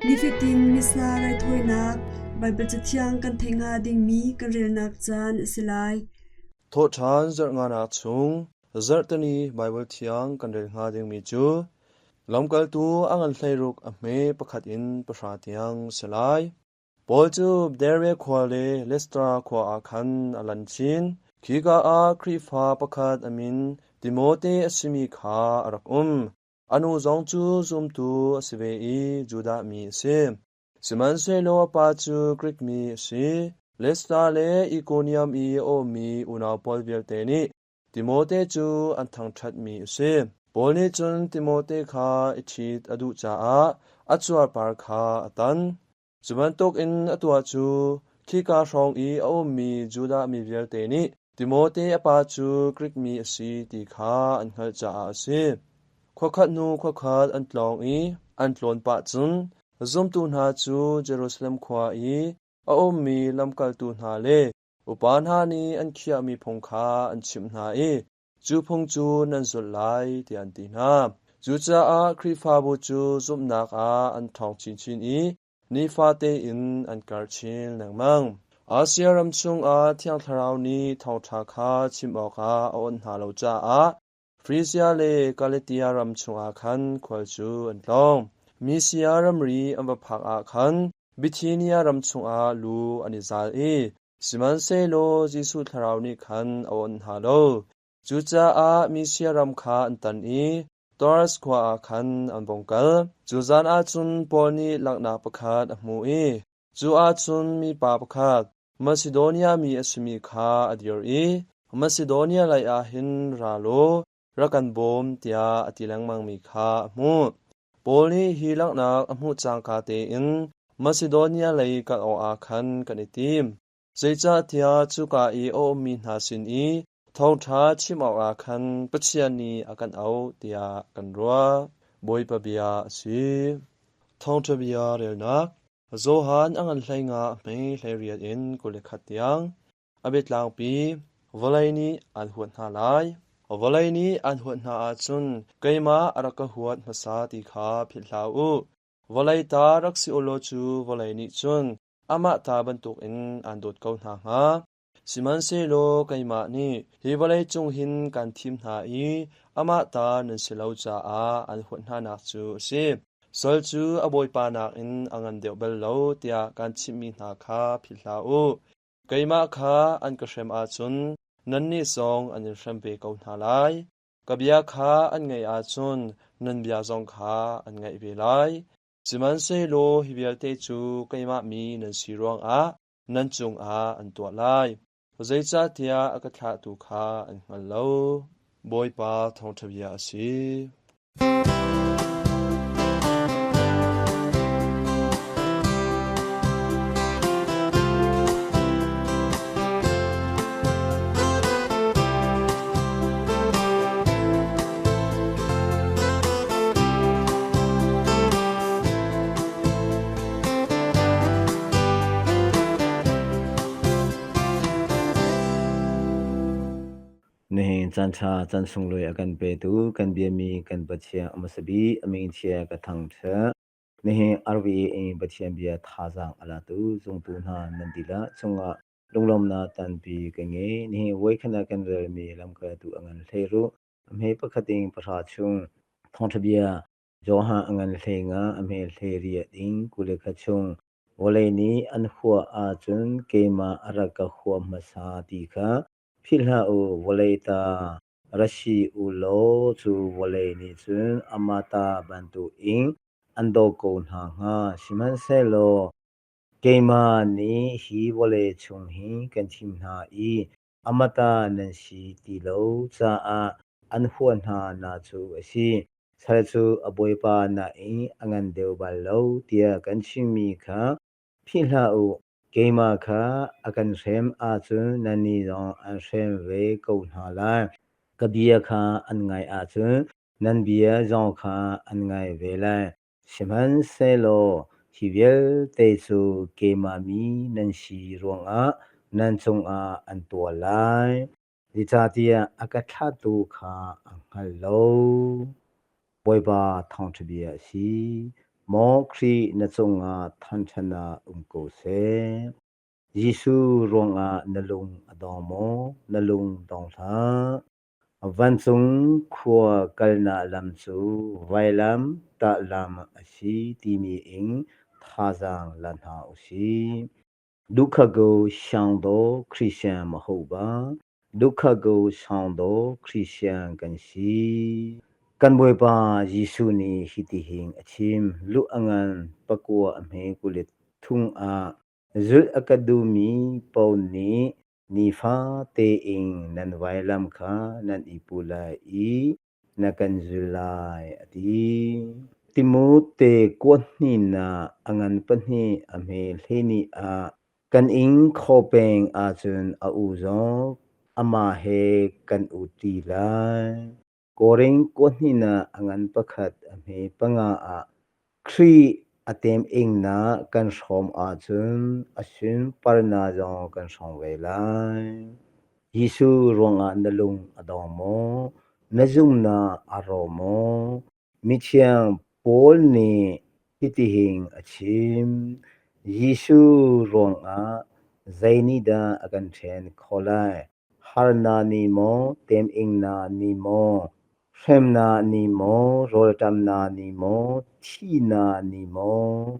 Nifatin Missa raithawinak Baibal Cathiang kan theih hnga dingmi kan relnak caan a si lai. Thawhṭhan zarh nganak chung zarhteni Baibal Thiang kan rel hnga dingmi cu Lamkaltu a ngan hleiruk a hme pakhat in pahra tiang a si lai. Paul cu Derbe khua le Listra khua ah khan a lan chin. Khika ah Khrihfa pakhat a min Timote a simi kha a rak um. A nu zong cu zumtu a si ve i Judah mi a si. Sihmanhsehlaw a pa cu Grik mi a si. Listra le Ikonium i a ummi unau pawl vialte nih Timote cu an thangṭhatmi a si. Paul nih cun Timote kha i ṭhit a duh caah a cuarpar kha a tan. Cu bantukin a tuah cu khika hrawng i a ummi Judah mi vialte nih Timote a pa cu Grik mi a si ti kha an hngalh caah a si. Khuakhat hnu khuakhat an tlawng i an tlawn pah cun zumtu hna cu Jerusalem khua i a ummi lamkaltu hna le upa hna nih an khiahmi phung kha an chimh hna i cu phung cu nan zulh lai tiah an ti hna. Cucaah Khrihfabu cu zumhnak ah an ṭhawng chinchin i nifate in an karh chin lengmang. Asia ram chungah Thiang Thlarau nih thawngṭha kha chim awkah a awnh hna lo caah Frisia le Galatia ram chungah khan khual cu an tlawng. Misia ramri an va phak ah khan Bithinia ram chungah lu an i zal i sihmanhsehlaw Jesuh Thlarau nih khan a awnh hna lo. Cucaah Misia ram kha an tan i Troas khua ah khan an vung kal. Cu zan ah cun Paul nih langhnak pakhat a hmuh i cu ah cun mipa pakhat Masidonia mi a simi kha a dir i Masidonia leiah hin ra law rak kan bawm tiah a ti lengmangmi kha a hmuh. Paul nih hi langhnak a hmuh cangka tein Masidonia lei kal awkah khan kan i tim. Zeicahtiah cuka i a ummi hna sin i thawngṭha chim awkah khan Pathian nih a kan auh tiah kan ruah. Bawipa bia a si. Thawngṭha bia relnak Johan a ngan hleinga a hmei 18 in 21 tiang. A biatlangpi vawlei nih aan huat hna lai. Vawlei nih aan huat hna ahcun keimah a rak ka huat hmasa ti kha philh hlah u. Vawlei ta rak si u law cu vawlei nih cun amah ta bantukin aan dawt ko hna hnga. Sihmanhsehlaw keimah nih hi vawlei cung hin kaan thim hna i amah ta nan si lo caah an huat hnanak cu a si. Sal cu a bawipa nakin a ngan deuh bal lo tiah kaan chimhmi hna kha philh hlah u. Keimah kha an ka hrem ahcun nannih zong an in hrem ve ko hna lai. Ka bia kha an ngaih ahcun nan bia zong kha an ngaih ve lai. Sihmanhsehlaw hi vialte cu keimah mi nan si ruangah nan cungah an tuah lai. Zeicahtiah a ka thlahtu kha an hngal lo. Bawipa thawngṭha bia a si. Nihin caanṭha caan sunglawi a kan petu kan biami kan Pathian a hmasa bik a min chia ka thangṭhat. Nihin RVA in Pathian bia thazaang a latu zungtu hna nan dihlak cungah lunglawmhnak tampi ka ngei. Nihin voikhat ah kan relmi lamkaltu a ngan hlei ruh. A hme pakhat in pahra chung thawngṭha bia Johan a ngan hlei nga a hme hlei riat in 21 chung vawlei nih an huah ahcun keimah a rak ka huah hmasa ti kha philh hlah u. Vawlei ta ra si u law cu vawlei nih cun amah ta bantukin an daw ko hna hnga. Sihmanhsehlaw keimah nih hi vawlei chung hi kan thim hna i amah ta nan si ti lo caah an huah hna nak cu a si. Sal cu a bawipa nain a ngan deuh bal lo tiah kan chimmi kha philh hlah u. Keimah kha a kan hrem ahcun nannih zong an hrem ve ko hna lai. Ka bia kha an ngaih ahcun nan bia zong kha an ngai ve lai. Sihmanhsehlaw hi vialte cu keimah mi nan si ruangah nan cungah an tuah lai. Zeicahtiah a ka thlahtu kha a hngal lo. Bawipa thawngṭha bia a si. Maw Khrih na cungah thangṭhatnak um ko seh. Jesuh ruangah na lung a dong maw? Na lung dong hlah. Vancung khua kalnak lam cu vailam tah lam a si timi in thazaang la hna usih. ဒုက္ခကိုရှောင်သောခရစ်ယာန်မဟုတ်ပါဒုက္ခကိုရှောင်သောခရစ်ယာန်kan si. Kan Bawipa Jesuh nih hitihin a chim, lu a ngan pakua a hme kulit thung ah zulh a ka duhmi paoh nih nifa tein nan vailam kha nan i pu lai i na kan zul lai, a ti. Timote kuahnihnak a ngan pahnih a hme hleihnih ah kan ing kho peng ahcun a u zong amah he kan u ṭi lai. Korin kuahnihnak a ngan pakhat a hme panga ah Khrih a temingnak kan hrawm ahcun a sunparnak zong kan hrawm ve lai. Jesuh ruangah na lung a dong maw? Na zumhnak a rawk maw? Mithiang Paul nih hitihin a chim: Jesuh ruangah zeinihdah a kan ṭhen khawh lai? Harnak nih maw, temingnak nih maw, hremnak nih maw, rawlṭamnak nih maw, thihnak nih maw,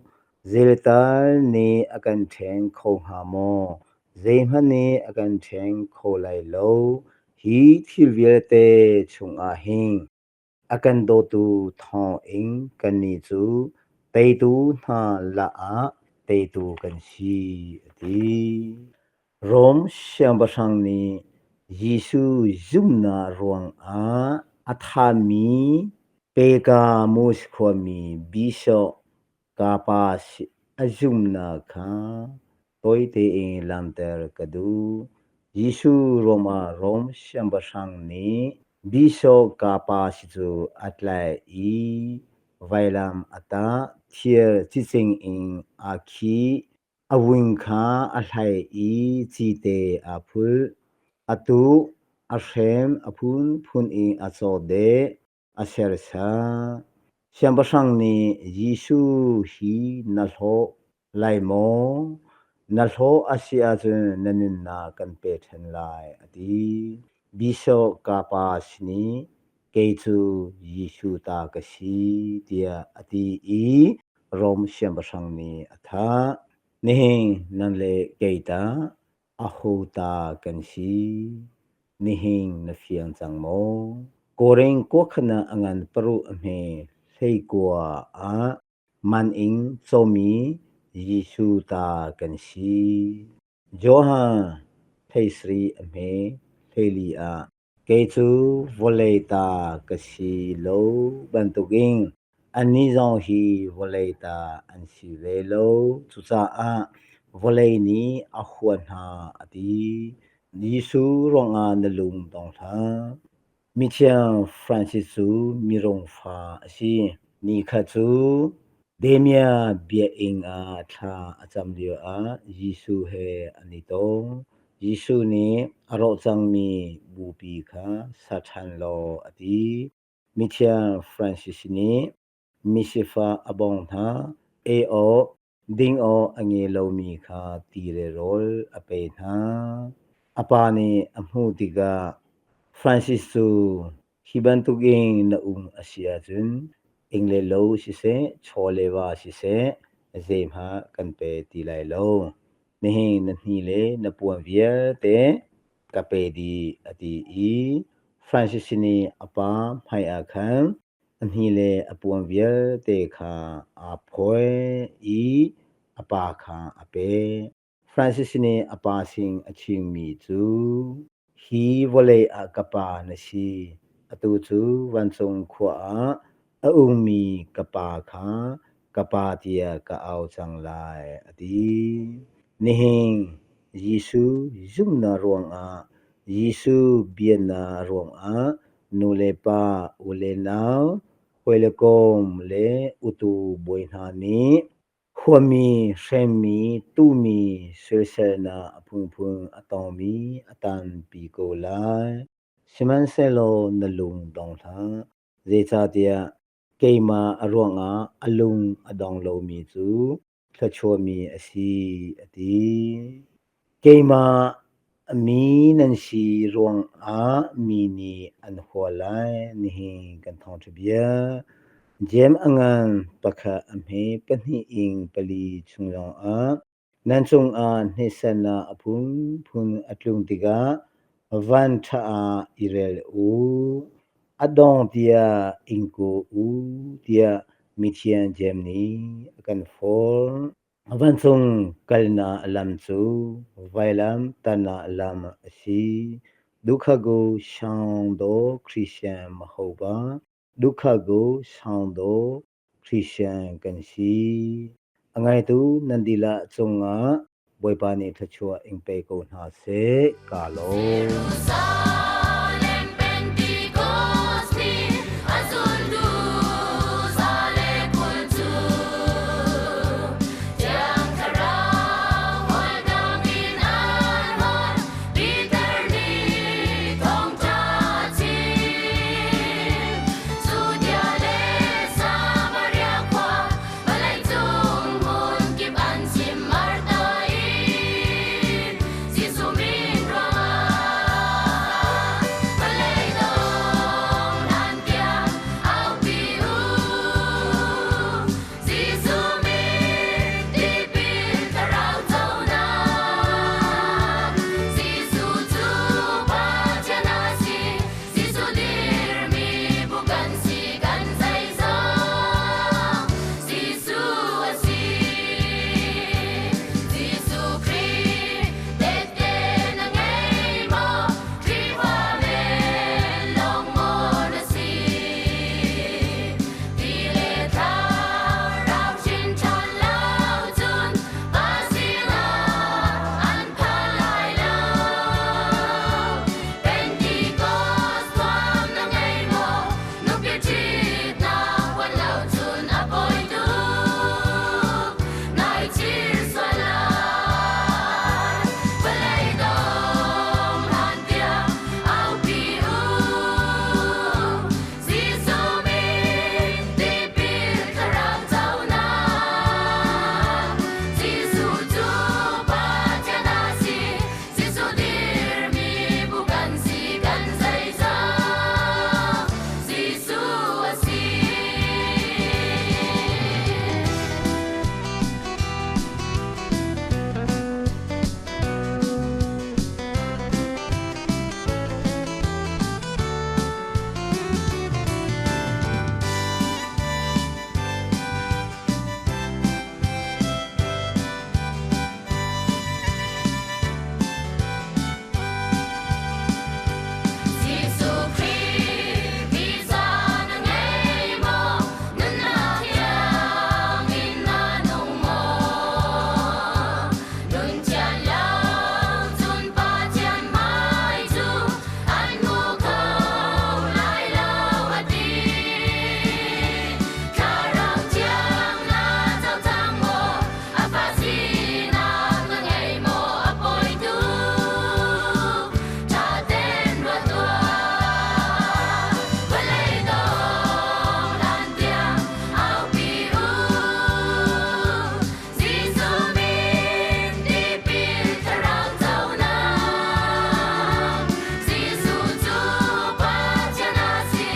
zeltal nih a kan ṭhen kho hnga maw? Zeihmanh nih a kan ṭhen kho lai lo. Hi thil vialte chungah hin A kan dawtu thawngin kannih cu teitu hna lakah teitu kan si, a ti. Rom siangpahrang nih Jesuh zumhnak ruangah a thahmi Pergamus khuami Bishop Kapa a zumhnak kha tawi tein langhter ka duh. Jesuh Rom ah Rom siangpahrang nih Bishop Kapa cu a tlaih i vailam a tah, thir cicing in aa khih, a vun kha a hlai i cite aa phulh, a tuk, a hrem, a phunphun in a cawhdeh, A sersan. Siangpahrang nih Jesuh hi na hlawh lai maw? Na hlawh a si ahcun na nunnak kan pe ṭhan lai, a ti. Bishop kapa sin i kei cu Jesuh ta ka si, tiah a ti i Rom siangpahrang nih a thah. Nihin nang le kei tah Aho ta kan si? Nihin na fiang cang maw? Kawreng kuakhan ah a ngan paruh a hme hleikua ah man in cawmi Jesuh ta kan si. Johan hleisarih a hme hleili ah Kei cu vawlei ta ka si lo bantukin annih zong hi vawlei ta an si ve lo. Cucaah vawlei nih a huat hna a ti. Jesuh ruangah na lung dong hlah. Mithiang Francis cu mirung fa a si. Nikhat cu Demia biakinn ah thla a cam lioah Jesuh he an i tong. Jesuh nih a rawh cangmi bupi kha sa ṭhan law a ti. Mithiang Francis nih misifak a bawng hna, ei awk, ding awk a ngei lomi kha ti le rawl a pe hna. A pa nih a hmuh tikah Francis cu Hi bantukin na um a si ahcun inn le lo siseh, chaw le va siseh, zeihmanh kan pe ti lai lo. Nihin na hni le na puan vialte ka pe dih, a ti i Francis nih a pa hmaiah khan a hni le a puan vialte kha aa phawi i a pa kha a pek. Francis nih a pa sin a chimmi cu, Hi vawlei ah ka pa na si, atu cu vancung khua ah a ummi ka pa kha ka pa tiah ka au cang lai, a ti. Nihin Jesuh zumhnak ruangah, Jesuh biaknak ruangah nu le pa, u le nau, hawi le kom le utu bawi hna nih Khuami, hremmi, tuhmi, soiselnak a phunphun a tongmi a tampi ko lai. Sihmanhsehlaw na lung dong hlah. Zeicahtiah Keimah a ruangah a lung a dong lomi cu thluachuahmi a si, a ti. Keimah mi nan si ruangah mi nih an hua lai. Nihin kan thawngṭha bia. Jeim a ngan pakhat a hme pahnih ing pali chung lawngah Nan cungah hneksannak a phunphun a tlung tikah van ṭha ah i rel u. A dong tiah ing ko u tiah mithiang Jeim nih a kan forh. Vancung kalnak lam cu vailam tannak lam a si. Dukhagu Shangdaw Christian Mahoba Dukhagu Shangdaw Christian kan si. A ngaitu nan dilah cungah Bawipa nih thluachuah in pe ko hna seh. Ka lawm. Jerusalem Pentecost ni a zultu za le 20 cu Thiang Thlarau holh dang in an holh Peter nih thawngṭha a chim. Judea le Samaria khua vawleicung hmunkip an chim Martha in Jesuh min ruangah vawlei dong hlan tiang aupi u. Jesuh min tipil thlarau conak Jesuh cu Pathian a si Jesuh dirmi bu kan si kan zeizong Jesuh a si Jesuh Khrih tehte na ngei maw Khrihfa men lawng maw na si Ti le thlarau hrin ṭhan lo cun pa sinah an phan lai lo. Pentecost thuam na ngei maw? Nupi ṭhitnak huat lo cun a pawi tuk. Nai chir sual lai. Vawlei dong hlan tiang aupi u. Jesuh min tipil thlarau conak. Jesuh cu Pathian a si. Jesuh dirmi bu kan si kan zeizong. Jesuh a si. Jesuh Khrih visa na ngei maw? Nunnak thiang in na nung maw? Nun thian lo cun Pathian hmai cu an hmu kho lai lo a ti. Thlarau thiang na co cang maw? A fa sinak na ngei maw? A pawi tuk. Ṭha tein ruat tuah. Vawlei dong hlan tiang aupi u. Jesuh min tipil thlarau conak. Jesuh cu Pathian a si.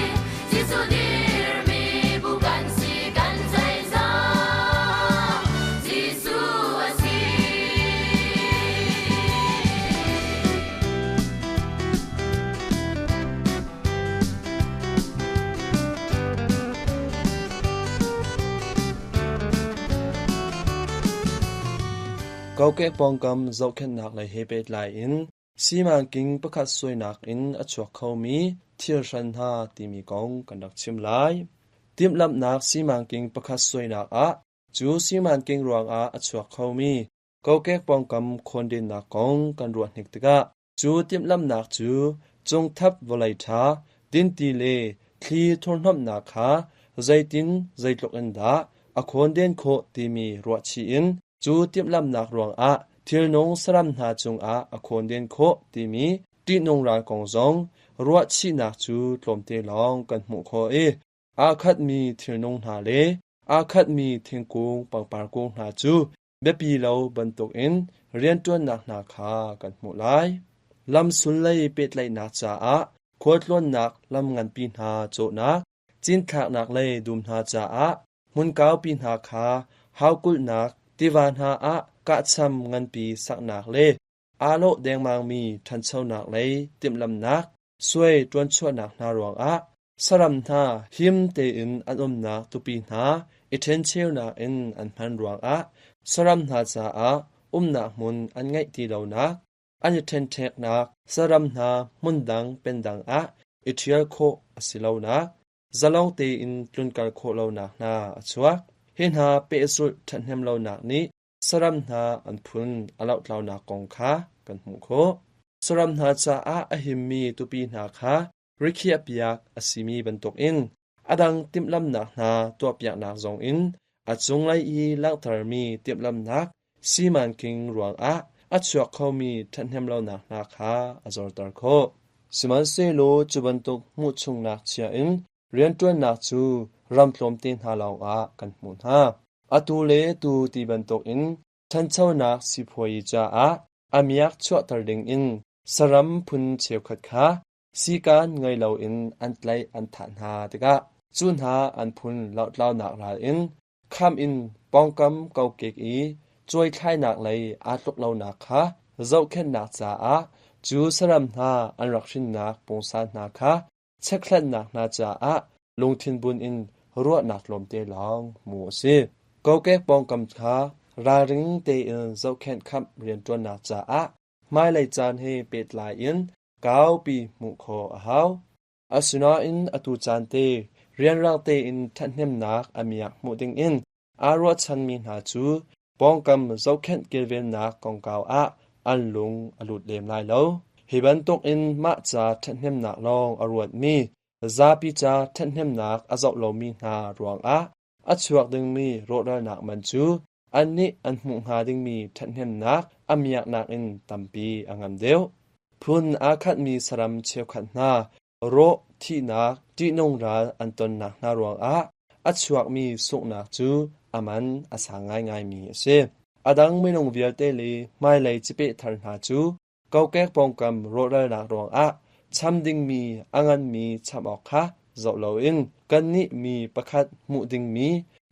Jesuh dirmi bu kan si kan zeizong. Jesuh a si. Kokek pawngkam zohkhenhnak lei he pehtlai in simanking pakhat suainak in a chuak khomi thil hran hna timi kong kan rak chim lai. Timhlamhnak simanking pakhat suainak ah cu simanking ruangah a chuak khomi kokek pawngkam khawndennak kong kan ruah hnik tikah Cu timhlamhnak cu cungthap vawlei ṭha, dinti le thli thurhnomhnak kha zeitin zeitluk in dah a khawnden khawh timi ruahchih in cu timhlamhnak ruangah thilnung saram hna cungah a khawnden khawh timi ṭihnung ral kong zong ruahchihnak cu tlawmte lawng kan hmuh khawh i. Aa khatmi thilnung hna le aa khatmi thingkung pangpar kung hna cu biapi lo bantukin rianṭuannak hna kha kan hmuh lai. Lamsul lei pehtlaihnak caah khualtlawnnak lam nganpi hna cawhnak, cinthlaknak lei dum hna caah hmun kaupi hna kha haukulhnak, tiva hna ah kahcham nganpi saknak le aa lawh dengmangmi ṭhanchonak lei timhlamhnak suai ṭuanchuahnak hna ruangah saram hna him tein an umnak tupi hna i ṭhencheunak in an hman ruangah saram hna caah umnak hmun an ngeih ti lonak, an i ṭhenṭheknak saram hna hmundang pendang ah i ṭhial khawh a si lonak, zalong tein tlunkal khawh lonak hna a chuak. Hi hna pehzulh ṭhathnem lonak nih saram hna an phun a lohtlaunak kong kha kan hmuh khawh. Saram hna caah a himmi tupi hna kha rikhiahpiak a simi bantukin a dang timhlamhnak hna tuahpiaknak zongin a cunglei i langhtermi timhlamhnak simanking ruangah a chuak khomi ṭhathnemlonak hna kha a zorter khawh. Sihmanhsehlaw cu bantuk hmuhchungnak chia in rianṭuannak cu ram tlawmte hna lawngah kan hmuh hna. Atu le tu ti bantukin ṭhanchonak sipuazi caah a miak chuahter dingin saram phun cheukhat kha sikaan ngei loin an tlaih an thah hna tikah cu hna an phun lohtlaunak ral in kham in pawngkam kokek i cuaithlainak lei aa tluk lonak kha zohkhenhnak caah cu saram hna an rak hrinnak pungsan hna kha chekhlatnak hna caah lungthin bun in ruahnak tlawmte lawng hmu a si. Kokek pawngkam kha ralring tein zohkhenh khamh rianṭuannak caah hmailei caan he pehtlai in kaupi hmuh khawh a hau. Asinain atu caan te rianrang tein ṭhathnemnak a miak hmuh dingin aa ruahchanmi hna cu pawngkam zohkhenh kilvennak kongkau ah an lung a lut lem lai lo. Hi bantukin mah ca ṭhathnemnak lawng a ruatmi, zapi ca ṭhathnemnak a zoh lomi hna ruangah a chuak dingmi rawhralnak man cu annih an hmuh hnga dingmi ṭhathnemnak a miaknak in tampi a ngam deuh. Phun aa khatmi saram cheukhat hna rawh thihnak ṭihnung ral an tonnak hna ruangah a chuakmi sunghnak cu a man a sang ngaingaimi a si. A dang minung vialte le hmailei cipeh thar hna cu kokek pawngkam rawhralnak ruangah cham dingmi a nganmi cham awk kha zoh loin kannih mi pakhat hmuh dingmi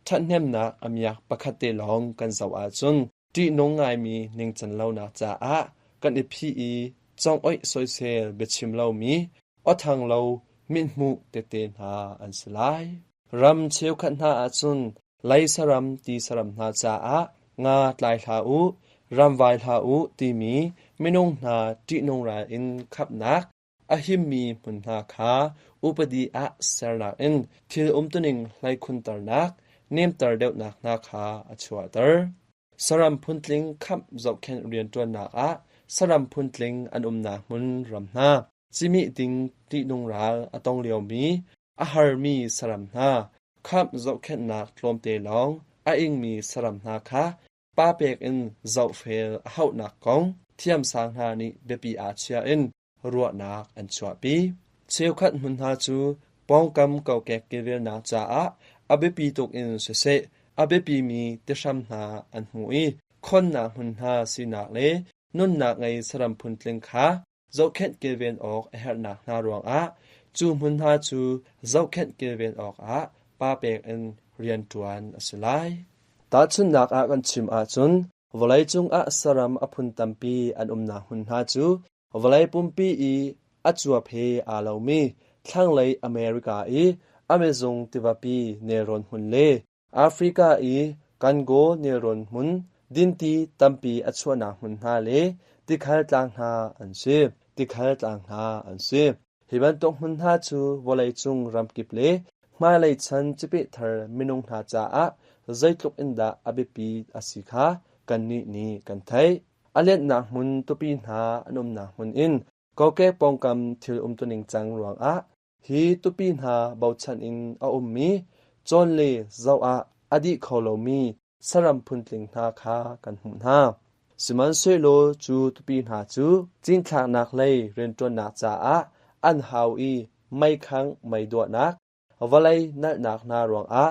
ṭhathnemnak a miak pakhat te lawng kan zoh ahcun ṭihnung ngaimi ningcan lonak caah kan i phih i congoih soisel biachim lomi awthang lo mithmuh tete hna an si lai. Ram cheukhat hna ahcun lei saram ti saram hna caah nga tlai hlah u, ramvai hlah u timi minung hna ṭihnung ral in khamhnak a himmi hmun hna kha upadi ah sernak in thil umtuning hleikhunternak, nemter deuhnak hna kha a chuahter. Saram phuntling khamh zohkhenh rianṭuannak ah saram phuntling an umnak hmun ram hna, cihmih ding ṭihnung ral a tong liomi, a harmi saram hna, khamh zohkhenhnak tlawmte lawng a ingmi saram hna kha pa pek in zohfel a hauhnak kong thiamsang hna nih biapi ah chia in ruahnak an chuahpi. Cheukhat hmun hna cu pawngkam kokek kilvelnak caah a biapi tuk in siseh a biapimi tihram hna an hmu i khonnak hmun hna sinak le nunnak ngei saram phuntling kha zohkhenh kilven awk a herhnak hna ruangah cu hmun hna cu zohkhenh kilven awkah pa pek in rianṭuan a si lai. Tahchunhnak ah kan chim ahcun vawleicung ah saram a phun tampi an umnak hmun hna cu vawlei pumpi i a cuap he aa lomi thlanglei America i Amazon tivapi nelrawn hmun le Africa i Congo nelrawn hmun dinti tampi a chuahnak hmun hna le tikhal tlang hna an si. Tikhal tlang hna an si. Hi bantuk hmun hna cu vawleicung ramkip le hmailei chan cipeh thar minung hna caah zeitluk in dah a biapi a si kha kannih nih kan theih. A lennak hmun tupi hna an umnak hmun in kokek pawngkam thil umtuning cang ruangah Hi tupi hna bochan in a ummi cawn le zoh ah a dih kho lomi saram phuntling hna kha kan hmuh hna. Sihmanhsehlaw cu tupi hna cu cinthlaknak lei rianṭuannak caah an hau i meikhangh meiduahnak. vawlei nalhnak hna ruangah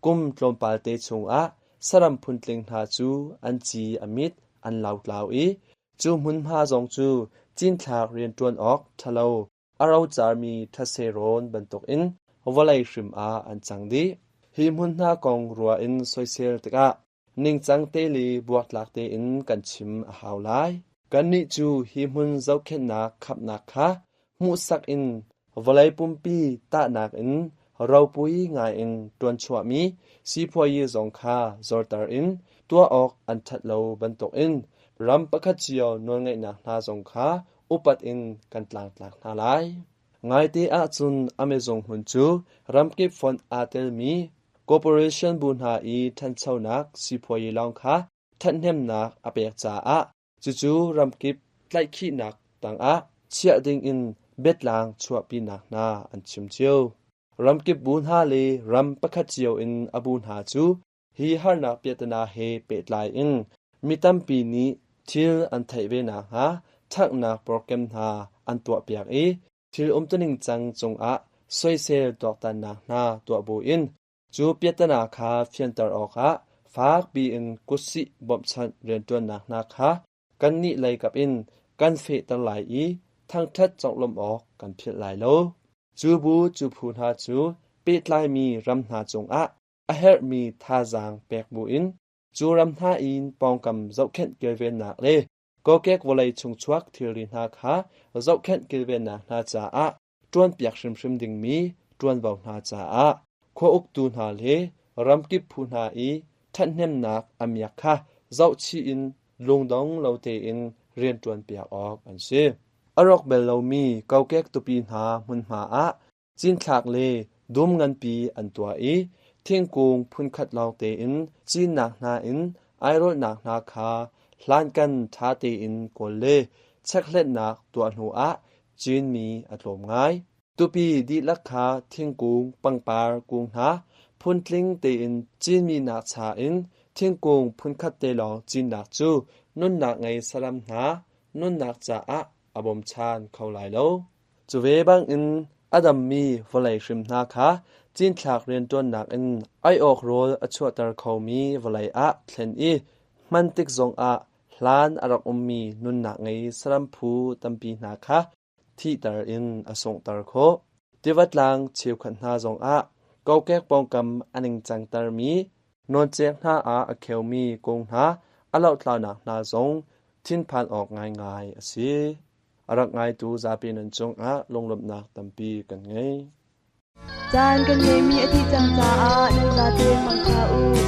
kum tlawmpal te chungah saram phuntling hna cu an ci a mit an lotlau i cu hmunhma zong cu cinthlak rianṭuan awk ṭhalo a rocarmi thetse rawn bantukin vawlei hrim ah an cang dih. Hi hmun hna kong ruah in soisel tikah ningcang te le buaktlak tein kan chim a hau lai. Kannih cu hi hmun zohkhenhnak khamhnak kha hmuhsak in vawlei pumpi tahnak in ropui ngaiin ṭuanchuahmi sipuayi zong kha zorter in tuah awk an ṭhat lo bantukin ram pakhat cio nawlngeihnak hna zong kha upat in kan tlangtlak hna lai. Ngaite ahcun a mizung hmun cu ramkip fonh aa telmi corporation bu hna i ṭhanchonak sipuayi lawng kha ṭhathnemnak a pek caah cucu ramkip tlaihkhihnak tangah chiah dingin biatlang chuahpinak hna an chim cio. Ramkip bu hna le ram pakhat cio in a bu hna cu hi harnak piahtana he pehtlai in mi tampi nih thil an theih ve nakhnga ṭhanghnak program hna an tuahpiak i thil umtuning cang cungah soisel tuaktannak hna tuah buin cu piahtana kha fianter awkah fakpi in kutsih bawmhchanh rianṭuannak hna kha kannih lei kap in kan fehter lai i thangṭhat conglawmh awk kan philh lai lo. Cu bu cu phu hna cu pehtlaimi ram hna cungah a herhmi thazaang pek buin cu ram hna in pawngkam zohkhenh kilvennak le kokek vawlei chungchuak thilri hna kha zohkhenh kilvennak hna caah ṭuanpiak hrimhrim dingmi ṭuanvo hna caah khua uktu hna le ramkip phu hna i ṭhathnemnak a miak kha zohchih in lungdong lo tein rianṭuanpiak awk an si. A rawk bel lomi kokek tupi hna hmunhma ah Cinthlak le dum nganpi an tuah i thingkung phunkhat lawng tein cinnak hna in airolhnak hna kha hlankan ṭha tein kawl le chekhlatnak tuah hnuah cinmi a tlawm ngai. Tupi dihlak kha thingkung pangpar kung hna phuntling tein cinmi nakcha in thingkung phunkhat te lawng cinnak cu nunnak ngei saram hna nunnak caah a bawmchan kho lai lo. Cu ve bangin a dammi vawlei hrim hna kha cinthlak rianṭuannak in ei awk rawl a chuahter khomi vawlei ah thlen i hman tik zongah hlan a rak ummi nunnak ngei saram phu tampi hna kha thihter in a sunghter khawh. Tiva tlang cheukhat hna zongah kokek pawngkam a ningcangtermi nawncek hna ah a kheumi kung hna a lohtlaunak hna zong thinphan awk ngaingai a si. A rak ngaitu zapi nan cungah lunglawmhnak tampi kan ngei. Caan kan ngeihmi a dih cang caah nan zate mangṭha u.